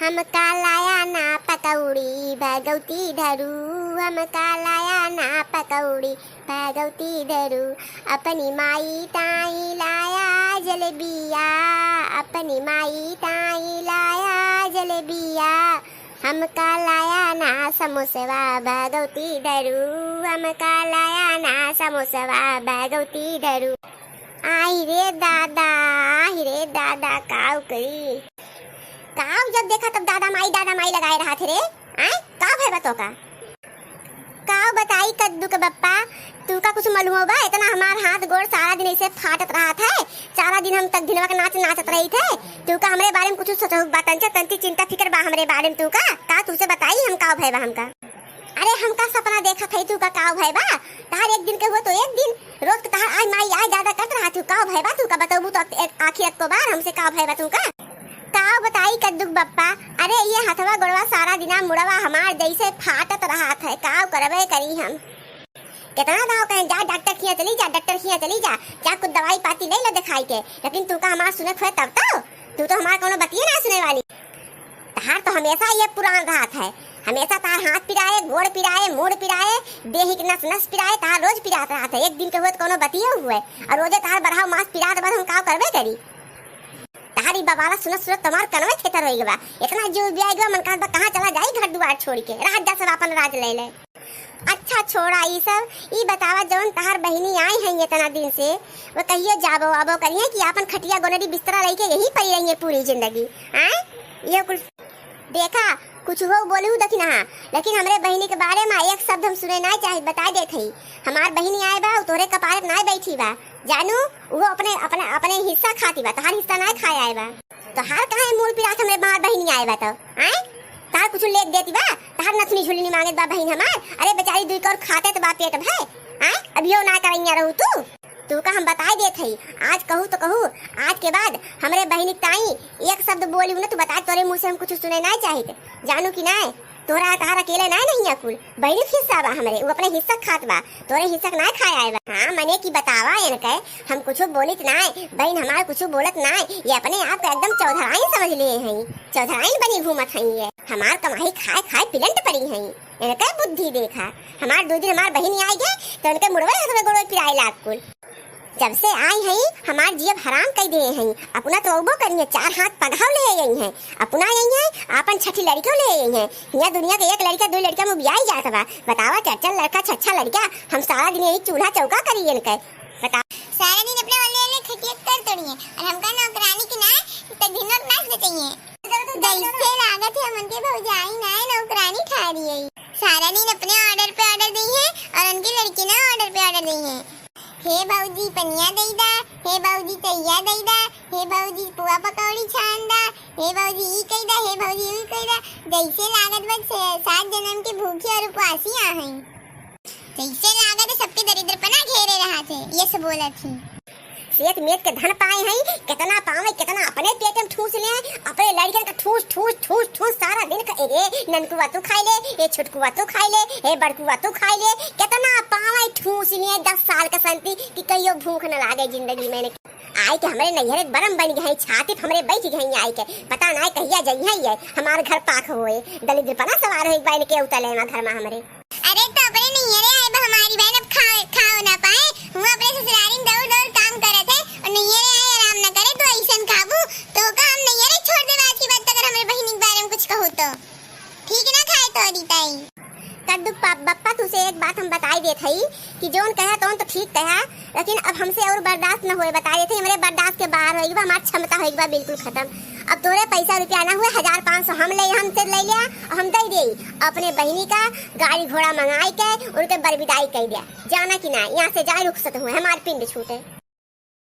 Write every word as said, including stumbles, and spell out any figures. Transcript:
हमका लाया ना पकौड़ी भगौती धरू, हमका लाया ना पकौड़ी भगौती धरू। अपनी माई ताई लाया जलेबिया, अपनी माई ताई लाया जलेबिया। हमका लाया ना समोसवा भगौती धरू, हमका लाया ना समोसवा भगौती धरू। आई रे दादा, आई रे दादा, काऊ करी? काऊ जब देखा तब दादा माई, दादा माई लगाए रहत है रे। आय, का भय बा तोका? काऊ बताई कद्दू के बप्पा, तू का कुछ मालूम बा? इतना हमार हाथ गोड़ सारा दिन ऐसे फाटत रहत है, सारा दिन हम तक दिनवा के नाच नाचत रही थे। तू का हमरे बारे में कुछ सोचहु बा? तंचे तंची चिंता फिकर बा हमरे बारे में तू का? का तुझसे बताई हम काऊ भय बा हमका? अरे, हम का सपना देखत हई, तू का काव भय बा? तहार एक दिन के हुआ तो एक दिन, रोज के तहार आय माई, आय दादा करत रहत हूँ। काव भय बा तू का? बतौबू तो एक, आखिर एको बार हमसे काव भय बा तू का? काव बताई कद्दू के बप्पा, अरे ये हथवा गोड़वा सारा दिना मुड़वा हमार जैसे फाटत रहत है, काव करबे करी हम। कितना दाव कहें, जा डॉक्टर खिया चली जा, डॉक्टर खिया चली जा, जा कुछ दवाई पाती ले लो दिखाई के, लेकिन तू का हमार सुनत हुए तब तो, तू तो हमार कोनो बतिये ना सुने वाली। तहार तो हमेशा ये पुरान रहत है, हमेशा तहार हाथ पिराए, गोड़ पिराए, मूड़ पिराए, देही के नस नस पिराए, तहार रोज पिरात रहत है। एक दिन के हुए तो कोनो बतिये हुए, और रोजे तहार बढ़ाव मास पिरात बा, हम काव करबे करी। तहार ई बवाला सुनत सुनत तमार कनवे थेथर होई गवा। इतना जीव बियाई गवा, मन कहत बा कहाँ चला जाई घर दुआर छोड़ के, राज जा सब अपन राज ले ले। अच्छा छोड़ा ई सब, ई बतावा जौन तहार बहिनी आई हैं इतना दिन से, वो कहियो जाबो आबो करिए कि आपन खटिया गोनरी बिस्तरा लेके यहीं पड़ी रहिए पूरी जिंदगी? आय, ये कुल देखा, कुछ हो बोलू दखिनहा, लेकिन हमरे बहिनी के बारे में एक शब्द हम सुने ना चाहित, बताई देत हई। हमार बहिनी आए बा, उ तोहरे कपारे पे ना बैठी बा, जानू, वो अपने, अपने, अपने हिस्सा खाती बा, तहार हिस्सा ना खाए आए बा। तोहार काहे मूल पिरात हमरे हमार बहिनी आए बा तो, आय? तहार कुछ लेत देती बा, तहार नथनी झुलनी मांगत बा बहिन हमार। अरे बेचारी दुई कौर खाते तो बा पेट भय, आय? अभियो ना करैया रहू तू। तू का हम बताई देत हई, आज कहू तो कहू, आज के बाद हमरे बहिनी ताई एक शब्द बोली ना, तू बता, तोरे मुंह से हम कुछ सुने ना चाहित, जानू कि ना? तोहरा तहार अकेले ना नहीं अकुल, बहिनी के हिस्सा बा हमरे, वो अपने हिस्सा खात बा, तोरे हिस्सा के ना खाए आए बा। हाँ, मने की बतावा इनके, हम कुछ बोलित ना, बहिन हमार कुछ बोलत ना, ये अपने आप को एकदम चौधराइन समझ लिए हैं, चौधराइन बनी घूमत हैं ये, हमार कमाई खाए खाए पिलंट पड़ी हैं। इनके बुद्धि देखा, हमार दो दिन हमार बहिनी आई गए तो इनके मुड़वे हाथ में गोड़वे पिराए लाग कुल। जब से आई हई, हमार जियब हराम कई दिए हई। अपना तो अउबो करिए, चार हाथ पगहौ ले आई हैं। अपना आई हैं, आपन छठी लड़कियों ले आई हैं। हियाँ दुनिया के एक लड़का, दो लड़का में बियाई जात बा। बतावा, चार चार लड़का, छह छह लड़का, हम सारा दिन यही चूल्हा चौका करी इनके। बता। सारा दिन अपने वाले वाले खटिया कर तोड़िए और हमका नौकरानी के ना, तो दिनों नाच नचाइए। जैसे लागत है, हम उनके भौजाई ना है, नौकरानी ठहरी है। सारा दिन अपने order पे order दी है और उनके लड़के ना order पे order दी है। हे भौजी पनिया दई दा, हे भौजी चैया दई दा, हे भौजी पुआ पकौड़ी छान दा, हे भौजी ई कई दा, हे भौजी ऊ कई दा। जैसे लागत बा से-, सात जन्म के भूखी और उपवासी आ हैं। जैसे लागत है सबके दरिद्रपना घेरे रहा थे, ये सब बोलत ही। सेत मेत के धन पाए हैं, कितना पावे, कितना अपने पेट में ठूस ले, अपने लड़कन का ठूस, ठूस, ठूस, ठूस सारा दिन का, ए रे ननकुआ तू खाई ले, ए छोटकुआ तू खाई ले, ए बड़कुआ तू खाई ले, कितना पावे ठूस ले दस साल का संती कि कहियो भूख न लागे जिंदगी में। आए के हमरे नैहरे बरम बन गए हैं, छाती पे हमरे बैठ गए हैं आए के, पता ना कहिया जइहे ये हमार घर पाक होए, दलिद्रपना सवार होए बन के उतले मा घर में हमरे। अरे तो अपने नैहरे आए बा हमारी बहन, अब खाओ, खाओ ना पाए, वो अपने ससुरारी में दौड़ दौड़ काम करत है और नैहरे आए आराम ना करे, तो ऐसन खाबू तो का हम नैहरे छोड़ देब आज के बाद अगर हमरे बहिनी के बारे में कुछ कहू तो। ठीक ना खाए तोरी ताई। कद्दू पा-, बप्पा तुसे एक बात हम बताई देत हई कि जौन कहा तौन तो ठीक कहा, लेकिन अब हमसे और बर्दाश्त न होए, बताई देत हई हमरे बर्दाश्त के बाहर होई बा, हमार क्षमता होई बा बिल्कुल खत्म। अब तोरे पैसा रुपया ना हुए, हजार पाँच सौ हम ले, हमसे ले लिया और हम दे देई। अपने बहिनी का गाड़ी घोड़ा मंगाई के उनके बरबिदाई कर दिया, जाना कि ना, यहाँ से जाए रुखसत हुए, हमार पिंड छूटे।